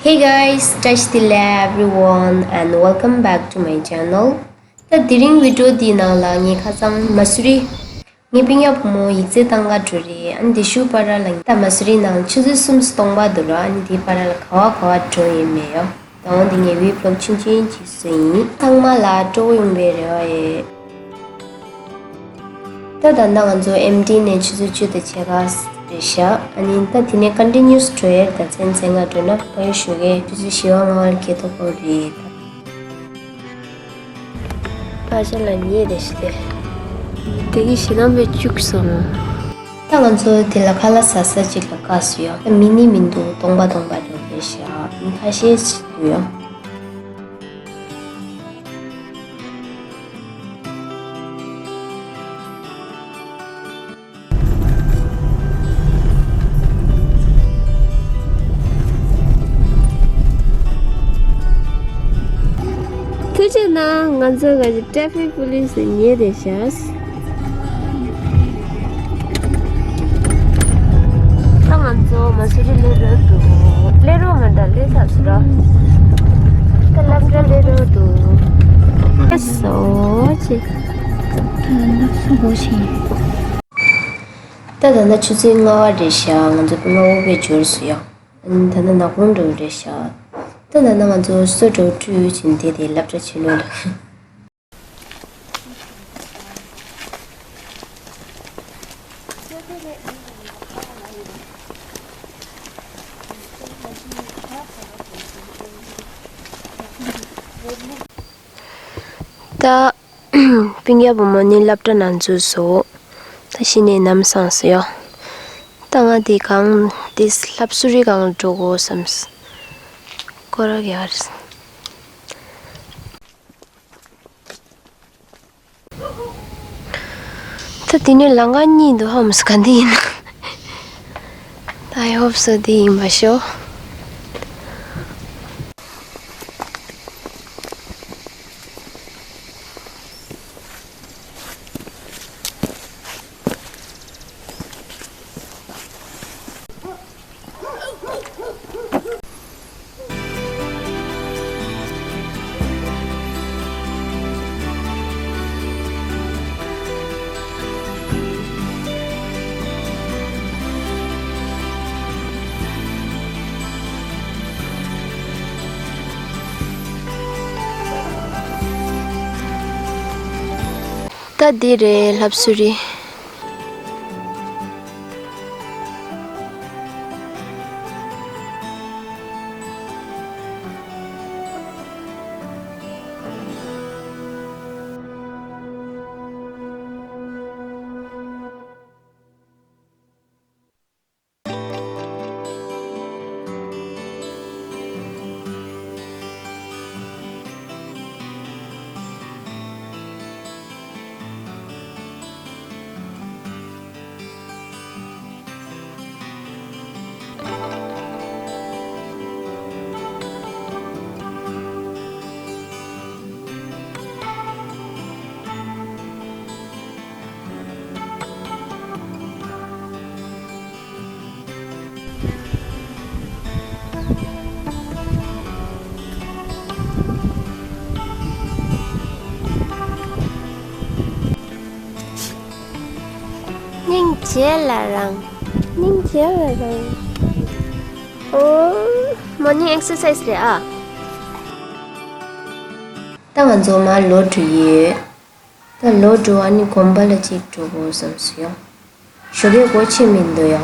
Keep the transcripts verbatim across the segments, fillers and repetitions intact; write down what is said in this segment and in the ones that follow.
Hey guys, བཀྲ་ཤིས་བདེ་ལེགས་everyone and welcome back to my channel. ད་དེ་རིང་བི་ཌིའོ་འདིའི་ནང་ལ་ངས་ཁ་སང་མ་སུ་རི། ངའི་སྤུན་ཀྱག་བུ་མོ་ཡིག་ཚད་བཏང་ག་འགྲོ་རེད། ཨ་ནི་དེ་ཤུ་པར་ལ་ད་མ་སུ་རི་ནང་ཆུ་ཚོད་གསུམ་སྟོང་པ་འདུག་ར། ཨ་ནི་དེའི་བར་ལ་ག་བ་ག་བ་འགྲོ་ཡིན་མེད་ཡོ། ད་འོ་འདི་ངས་ཝི་བི་ལོག་ཆུང་ཆུང་ཅིག་བཟོས་ཡིན། ཚང་མ་ལ་སྤྲོ་པོ་ཡོང་པའི་རེ་བ་ཡོད། ད་ད་ལྟ་ང་ཚོ་ཨེམ་ཊི་ནས་ཆུ་ཚོད་བཅུ་དང་ཕྱེད་ཀ་རེད་ཤག་ཨ་ནི་ད་དེ་ནས་ཀོན་ཊི་ནིའུ་སི་འགྲོ་ཡས་རེད། ད་མཚན་མཚན་ང་འགྲོ་ན་ཕ་ཡུལ་ཞོགས་ཀས་ཆུ་ཚོད་བཞི་པ་ལྔ་པར་སྐྱེལ་ཐུབ་ཀྱི་རེད། ཨ་ཅག་ལ་ཉེ་རེད་ཤི་དེ། དེ་གི་ཞེ་སྡང་པའི་བཅུག་སོང་། ད་ང་ཚོ་དེ་ལ་ཁ་ལག་ཟ་ས་ཅིག་ལ་བཀག་སོང་ཡ། ད་མི་ནི་མི་འདུག་སྟོང་པ་སྟོང་པ་འགྲོ་རེད་ཤག་མི་ཁ་ཤས་ཤིག་འདུག་ཡ། ཐུགས་རྗེ་གནང་། ང་ཚོ་ག་ཅི་ཊེ་ཕིག་པུ་ལི་སི་ཉེ་རེད་ཤག་ད་ང་ཚོ་མ་སུ་རི་སླེབས་རོགས་འདུག་སླེབས་རོགས་མ་འདྲ་སླེབས་ཚར་སོང་ར། ད་སློབ་གྲྭ་སླེབས་རོགས་འདུག་ཨ་སོ་ཅི། ད་ལྟ་ཆུ་ཚོད་ལྔ་པ་རེད་ཤག་ང་ཚོ་སྤུན་ཀྱག་ཨུ་བེ་འབྱོར་སོང་ཡ། ད་ལྟ་ནག་པོ་འགྲོ་རེད་ཤག་ད་ལྟ་ང་ཚོ་སོ་འགྲོ་འཁྲུད་ཡོད་ཅིང་དེ་དེ་སློབ་གྲྭ་ཕྱི་ལོགས་ལ། ད་སྤུན་ཀྱག་བུ་མོ་ནི་སློབ་གྲྭ་ནང་འཛུལ་སོང་། ད་གཞི་ནས་ནམ་སངས་སོང་ཡ། ད་ང་དེ་གང་དེ་ལྷ་སུ་རི་གང་འགྲོ་དགོས་བསམས། སྐོར་ར་རྒྱག་རེད། ད་དེ་ནས་ལམ་ཁ་གཉིས་འདུག་ཧ་མི་སི་ག་འདི་ཡིན་ན། ད་I hope so འདི་ཡིན་པ་ཤོག་ད་འདི་རེད་ལྷ་སུ་རི། སྙིང་རྗེ་ལ་རང་། སྙིང་རྗེ་ལ་རང་། ཨོ། མོར་ནིང་ཨེག་སར་སའིས་རེད་ཨ། ད་ང་ཚོ་མར་ལོག་འགྲོ་ཡོད། ད་ལོག་འགྲོ་ཨ་ནི་དགོན་པ་ལ་གཅིག་འགྲོ་དགོས་བསམ་སོང་ཡ། ཞོགས་ཀས་སྒོ་ཕྱེ་མི་འདུག་ཡ།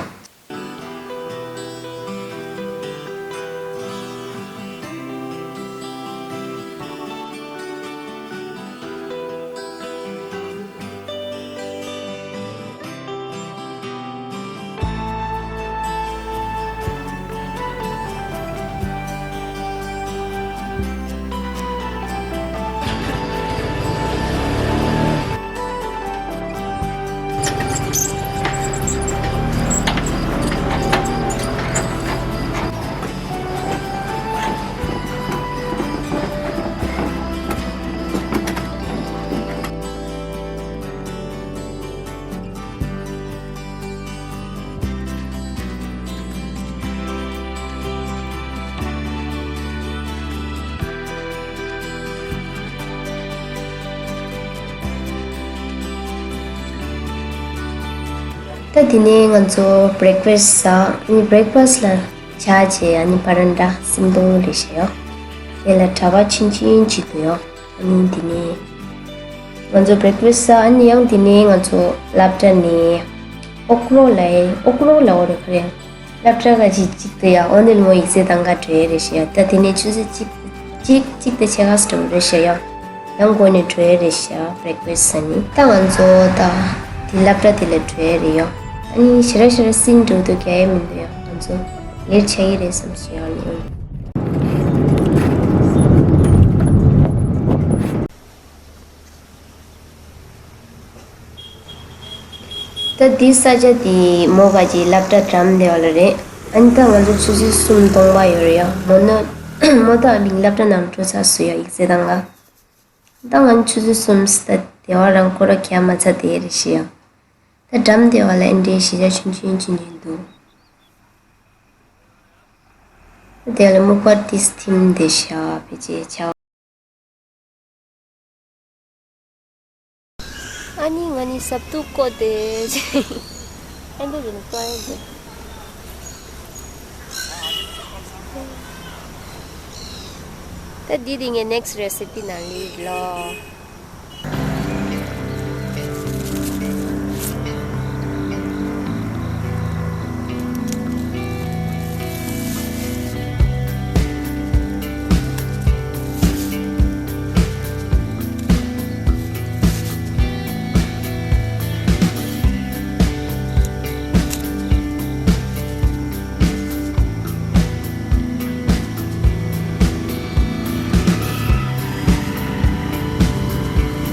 ད་དེ་ནས་ང་ཚོ་བྷི་རེག་ཕ་སི་ཟ། ཨ་ནི་བྷི་རེག་ཕ་སི་ལ་ཇ་བྱས། ཨ་ནི་པ་རན་ཏྲ་སིམ་པལ་རེད་ཤག་ཡ། དེ་ལ་གྲྭ་པ་ཆུང་ཆུང་ཅིག་འདུག་ཡ། ཨ་ནི་དེ་ནས་ང་ཚོ་བྷི་རེག་ཕ་སི་ཟ། ཨ་ནི་ཡང་དེ་ནས་ང་ཚོ་སློབ་གྲྭ་ནས་ཨོ་ཀློག་ལ། ཨོ་ཀློག་ལ་འོ་རེད་ག་རེ། སློབ་གྲྭ་ག་ཅིག་ཅིག་ཏུ་ཡ། འོ་ནི་ལོ་ཡིག་ཚད་གཏང་ག་འགྲོ་ཡས་རེད་ཤག་ཡ། ད་དེ་ནས་ཆུ་ཚོད་གཅིག་གཅིག་གཅིག་དང་ཕྱེད་ཀ་ཙམ་རེད་ཤག་ཡ། ཡང་འགོ་ནས་འགྲོ་ཡས་རེད་ཤག་བྷི་རེག་ཕ་སི་ཟ་ནི། ད་ང་ཚོ་ད་དེ་སློབ་གྲྭ་དེ་ལ་འགྲོ་ཡས་རེད་ཡ། ཨ་ནི་ཞེ་དྲག་ཞེ་དྲག་སིན་འགྲོ་འདུག་རྒྱག་ཡས་མི་འདུག་ཡ། ང་ཚོ་ལེཊ་ཆགས་ཀྱི་རེད་བསམ་ཤག་ཡ། ཨ་ནི་ད་འདི་ས་ཆ་འདི་མོ་ག་ཅིག་སློབ་གྲྭ་འགྲམ་དེ་བ་ལ་རེད། ཨ་ནི་ད་ང་ཚོ་ཆུ་ཚོད་གསུམ་སྟོང་པ་ཡོད་རེད་ཡ། མོ་ནི་མོ་ད་མིང་སློབ་གྲྭ་ནང་འགྲོ་ཚར་སོང་ཡ། ཡིག་ཚད་གཏང་ག། ད་ང་ཆུ་ཚོད་གསུམ་ད་དེ་བ་རང་ཁོ་ར་ག་མ་ཚ་དེ་རེད་ཤག་ཡ། ད་འགྲམ་དེ་བ་ལ་ཨེ་འདྲའི་གཞིས་ཆགས་ཆུང་ཆུང་ཆུང་ཆུང་འདུག། ད་དེ་ལ་སྨུག་པ་ཏིས་ཐིམ་དེ་ཤག་བེ་ཅེ་ཆགས། ཨ་ནི་ང་ནི་ཟབ་ཏུ་བཀོད་དེ། ཨ་འདི་རུ་ནི་བཀོད་ཡོད་དེ། ད་འདི་འདི་ངའི་ནེག་སི་རེ་སི་པི་ནང་ལི་ལོ།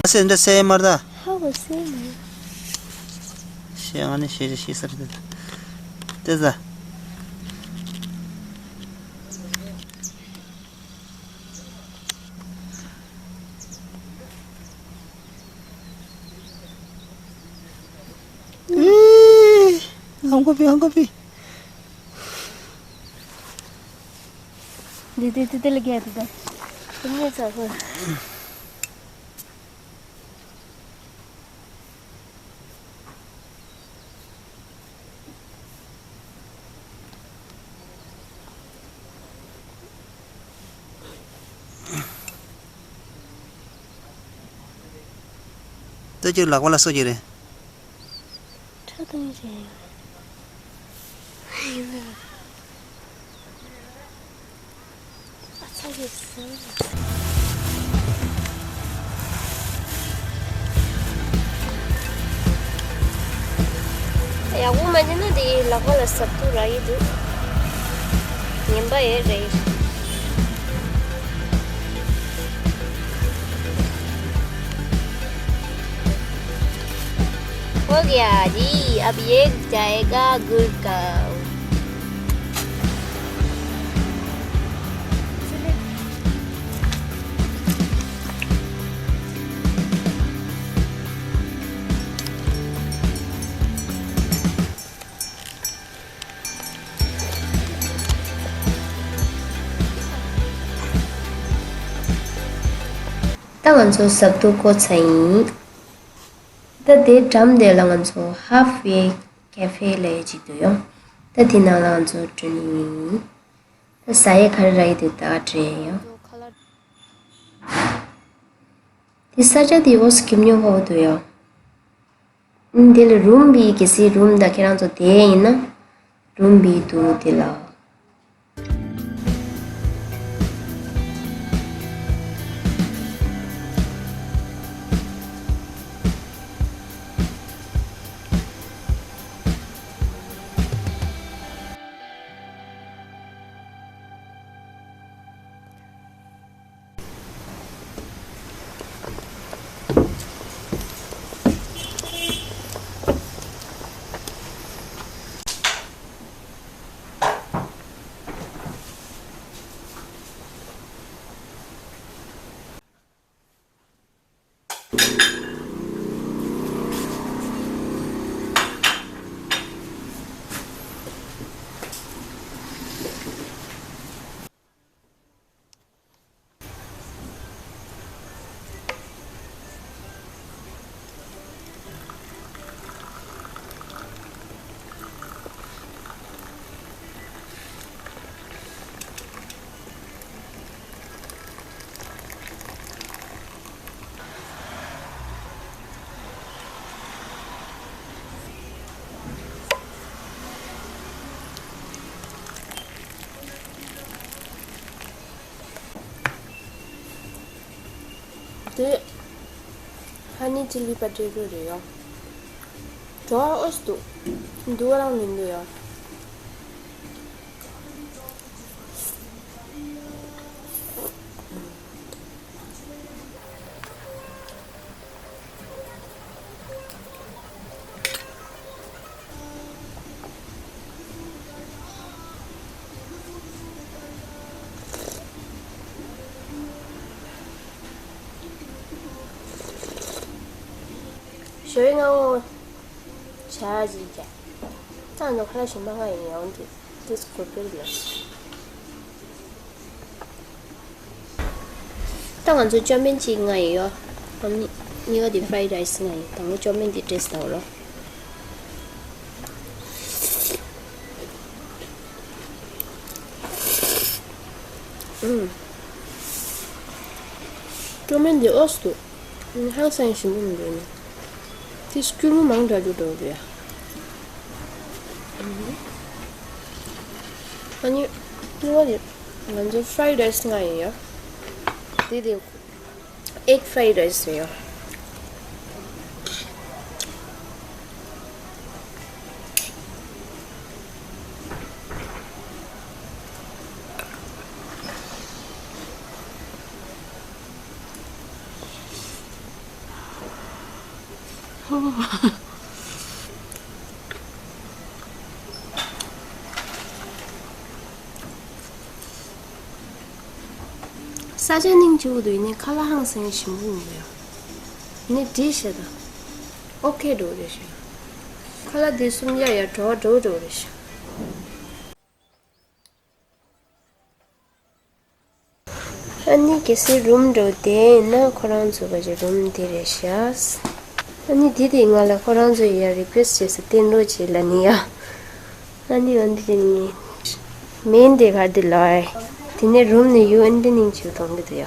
ཨ་སེ་འདྲ་སེ་མར་ད། ཧ་གོ་སེ་མ། ཤེས་ང་ནི་ཤེས་ཤེས་ཤེས་སར་དེ་ད། དེ་ད། ཨང་ཀོ་པི་ཨང་ཀོ་པི། དེ་དེ་དེ་དེ་ལ་རྒྱལ་དེ་ད། དེ་ངས་ཚ་གོ། ལྟོས་ཀྱི་ལག་པ་ལ་སོ་གྱི་རེད། ཁྲག་འཐུང་བྱས་ཡོད། ཨ་ཚ་གི་སུ། ཡག་པོ་མ་བྱས་ན་དེ་ལག་པ་ལ་ཟབ་ཏུ་རག་གི་འདུག་ངན་པ་ཡོད་རེད། हो गया जी, अब ये जाएगा गुड़गांव। ད་ང་ཚོ་ཟབ་ཏུ་བཀོད་ཚར་ཡིན། ད་དེའི་འགྲམ་དེ་ལ་ང་ཚོ་Halfway Cafe ལབ་ཡས་ཅིག་འདུག་ཡོང་། ད་དེ་ནང་ལ་ང་ཚོ་འགྲོ་ནི་ཡིན། ད་ཟ་ཡས་ག་རེ་རག་གི་འདུག་ད་དྲན་ཡོང་། དེ་ས་ཆ་དེ་འོ་སྐྱིད་ཉོ་ཧོ་འདུག་ཡོང་། འདི་ལ་རུམ་བི་གི་སི་རུམ་ད་ཁྱེད་རང་ཚོ་དེ་ཡིན་ན་རུམ་བི་འདུག་དེ་ལ། དེ་ཧ་ནི་ཅི་ལི་པ་ཏེ་ཏོ་རེད་ཡ། བྲོ་བ་ཨོས་འདུག་འདུག་རང་མི་འདུག་ཡ། ཞོའི་ང་ངོ་ཆ་ཅིག་ཀྱང་ཚང་ནོ་ཁ་ཞིམ་པ་ང་ཡིན་ཡོང་དུས་དུས་གོ་པེར་ལ། ད་ང་ཚོ་ཅོ་མིན་གཅིག་ང་ཡི་ཡོ། ཨ་ནི་གཉིས་པ་དེ་ཧྥ་རའི་རའི་སི་ང་ཡི། དང་པོ་ཅོ་མིན་དེ་ཏེ་སི་ལྟ་བ་རོ། ཨུམ། ཅོ་མིན་དེ་ཨོས་འདུག་ཧང་སང་ཞིམ་པོ་མི་འདུག་ནི། དེ་སྐྱུར་མོ་མང་དྲགས་རྒྱུ་འདྲ་བོ་རེད་ཡ། ཨ་ནི་གཉིས་པ་དེ་ང་ཚོ་ཧྥ་རའི་རའི་སི་ང་ཡི་ཡོ། དེ་དེ་ཨེག་ཧྥ་རའི་རའི་སི་ཡོ། ས་ཆ་སྙིང་རྗེ་པོ་འདུག་ཡིན་ནའི་ཁ་ལག་ཧང་སང་ཞིམ་པོ་མི་འདུག་ཡ། ནི་བྲིས་ཤ་དང་། ཨོ་ཁེ་འགྲོ་རེད་ཤག་ཁ་ལག་དེ་གསུམ་ཡ་ཡ་བྲོ་བ་འགྲོ་འགྲོ་རེད་ཤག་ཨ་ནི་གལ་སྲིད་རུམ་འགྲོ་དེ་ཡིན་ན་ཁོ་རང་ཚོ་ག་ཅིག་རུམ་འདི་རེད་ཤག་ཨ་ནི་དེ་དེ་ང་ལ་ཁོ་རང་ཚོ་ཡ་རི་ཀུ་ཨེ་སི་བྱས་སེ་བསྟན་རོགས་བྱེད་ལ་ནི་ཡ། ཨ་ནི་འོན་ཏེ་ནི་མིན་དེ་གར་དེ་ལ་དེ་ནས་རུམ་ནས་ཡུ་ཨན་ཏི་ནིང་ཆུ་གཏོང་གི་འདུག་ཡ།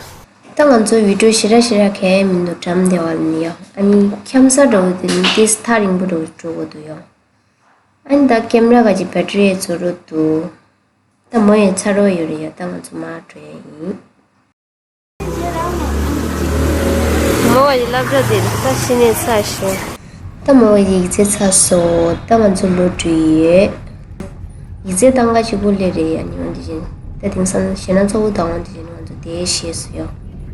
ད་ང་ཚོ་བི་ཌིའོ་ཞེ་དྲག་ཞེ་དྲག་གས་མི་འདུག་འགྲམ་དེ་བ་ལ་ནི་ཡ། ཨ་ནི་འཁྱམ་ས་འགྲོ་གི་འདུག་ནི་ཏིས་ཐག་རིང་པོ་འགྲོ་འགྲོ་གི་འདུག་ཡ། ཨ་ནི་ད་ཀེམ་ར་ག་ཅིག་བེ་ཊི་རི་ཚོ་རུ་འདུག་ད་མོ་ཡང་ཚར་རོ་ཡོད་རེད་ཡ། ད་ང་ཚོ་མར་འགྲོ་ཡ་ཡིན། མོ་བ་ཡི་སློབ་གྲྭ་དེ་ད་ཕྱི་ནས་ཚར་ཤོག་ད་མོ་བ་ཡི་ཡིག་ཚད་ཚར་སོང་། ད་ང་ཚོ་ལོག་འགྲོ་ཡི་ཡོད། ཡིག་ཚད་སྟངས་ཀ་གཅིག་པོ་སླེབས་རེད་ཡ། ནི་འོན་ཏེ་བཞིན་ད་དེང་སང་ཞེ་ན་ཚོགས་འདུ་དང་འོན་ཏེ་བཞིན་ང་ཚོ་དེ་ཤེས་སུ་ཡོད།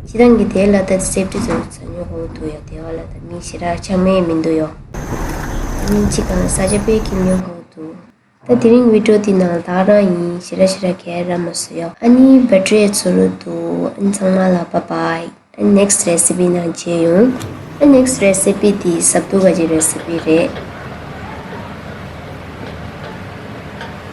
སྤྱི་བཏང་གི་དེ་ལ་ད་སེབ་ཊི་ཚོ་ཚ་ཉོ་ཧོ་འདུག་ཡ། དེ་བ་ལ་ད་མི་ཞེ་དྲག་ཆ་མེད་མི་འདུག་ཡོ། མི་གཅིག་གང་ས་ཆ་དཔེ་ཁྱིམ་ཉོ་ཧོ་འདུག་ད་དེ་རིང་བི་ཌིའོ་འདི་ནང་ད་རང་ཡིན། ཞེ་དྲག་ཞེ་དྲག་གས་ར་མ་སུ་ཡོ། ཨ་ནི་བེ་ཊི་རི་ཚོ་རུ་འདུག་ཨ་ནི་ཚང་མ་ལ་བཱའི་བཱའི། ཨ་ནི་ནེག་སི་རེ་སི་པི་ནང་མཇལ་ཡོང་། ཨ་ནི་ནེག་སི་རེ་སི་པི་འདི་ཟབ་ཏུ་ག་ཅི་རེ་སི་པི་རེད།